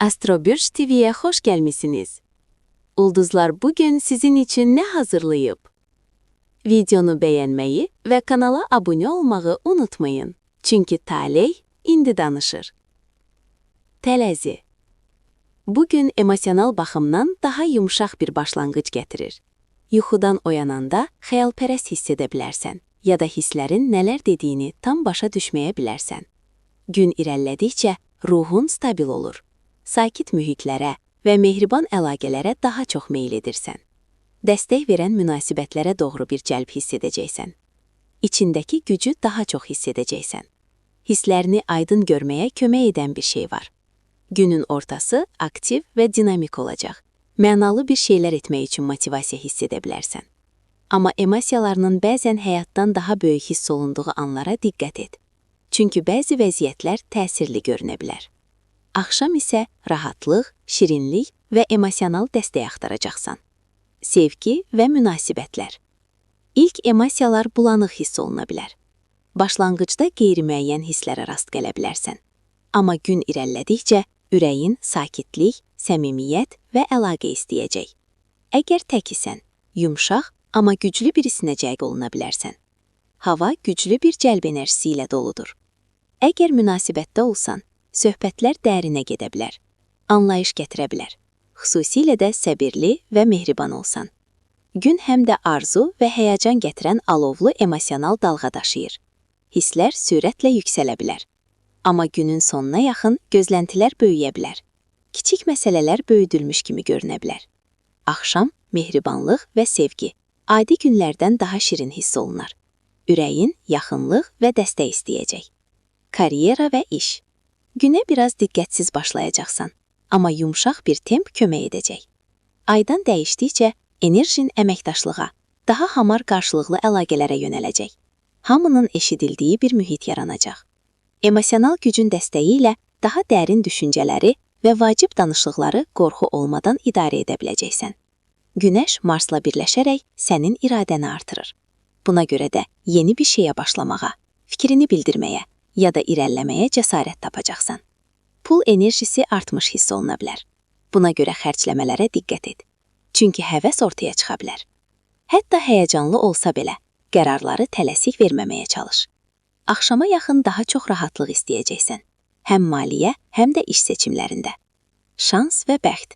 Astrobürç TV'ye hoş gelmişsiniz. Ulduzlar bugün sizin için ne hazırlayıp? Videonu beğenmeyi ve kanala abone olmayı unutmayın. Çünkü talih indi danışır. Tələzi. Bugün emosional baxımdan daha yumşaq bir başlanğıc gətirir. Yuxudan oyananda xəyalpərəst hiss edə bilərsən ya da hisslərin nələr dediyini tam başa düşməyə bilərsən. Gün irəlilədikcə ruhun stabil olur. Sakit mühitlərə və mehriban əlaqələrə daha çox meyl edirsən. Dəstək verən münasibətlərə doğru bir cəlb hiss edəcəksən. İçindəki gücü daha çox hiss edəcəksən. Hisslərini aydın görməyə kömək edən bir şey var. Günün ortası aktiv və dinamik olacaq. Mənalı bir şeylər etmək üçün motivasiya hiss edə bilərsən. Amma emosiyalarının bəzən həyatdan daha böyük hiss olunduğu anlara diqqət et. Çünki bəzi vəziyyətlər təsirli görünə bilər. Axşam isə rahatlıq, şirinlik və emosional dəstək axtaracaqsan. Sevgi və münasibətlər. İlk emosiyalar bulanıq hiss oluna bilər. Başlanğıcda qeyri-müəyyən hisslərə rast gələ bilərsən. Amma gün irəlilədikcə ürəyin sakitlik, səmimiyyət və əlaqə istəyəcək. Əgər tək isən, yumşaq, amma güclü birisinə cəlb oluna bilərsən. Hava güclü bir cəlb enerjisi ilə doludur. Əgər münasibətdə olsan, söhbətlər dərinə gedə bilər, anlayış gətirə bilər. Xüsusilə də səbirli və mehriban olsan. Gün həm də arzu və həyəcan gətirən alovlu emosional dalğa daşıyır. Hisslər sürətlə yüksələ bilər. Amma günün sonuna yaxın gözləntilər böyüyə bilər. Kiçik məsələlər böyüdülmüş kimi görünə bilər. Axşam mehribanlıq və sevgi adi günlərdən daha şirin hiss olunar. Ürəyin yaxınlıq və dəstək istəyəcək. Karyera və iş. Günə biraz diqqətsiz başlayacaqsan, amma yumşaq bir temp kömək edəcək. Aydan dəyişdikcə enerjin əməkdaşlığa, daha hamar qarşılıqlı əlaqələrə yönələcək. Hamının eşidildiyi bir mühit yaranacaq. Emosional gücün dəstəyi ilə daha dərin düşüncələri və vacib danışıqları qorxu olmadan idarə edə biləcəksən. Günəş Marsla birləşərək sənin iradəni artırır. Buna görə də yeni bir şeyə başlamağa, fikrini bildirməyə ya da irəliləməyə cəsarət tapacaqsan. Pul enerjisi artmış hiss oluna bilər. Buna görə xərcləmələrə diqqət et. Çünki həvəs ortaya çıxa bilər. Hətta həyəcanlı olsa belə, qərarları tələsik verməməyə çalış. Axşama yaxın daha çox rahatlıq istəyəcəksən. Həm maliyyə, həm də iş seçimlərində. Şans və bəxt.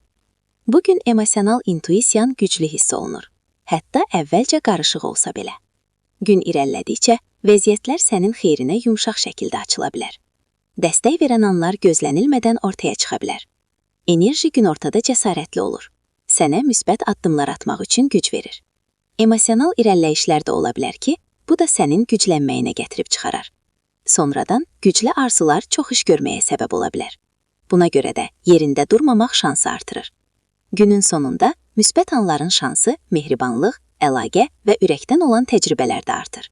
Bugün emosional intuisiyan güclü hiss olunur. Hətta əvvəlcə qarışıq olsa belə. Gün irəlilədikcə vəziyyətlər sənin xeyrinə yumşaq şəkildə açıla bilər. Dəstək verən anlar gözlənilmədən ortaya çıxa bilər. Enerji günortada cəsarətli olur. Sənə müsbət addımlar atmaq üçün güc verir. Emosional irəliləyişlər də ola bilər ki, bu da sənin güclənməyinə gətirib çıxarar. Sonradan güclü arzular çox iş görməyə səbəb ola bilər. Buna görə də yerində durmamaq şansı artırır. Günün sonunda müsbət anların şansı mehribanlıq, əlaqə və ürəkdən olan təcrübələrdə artır.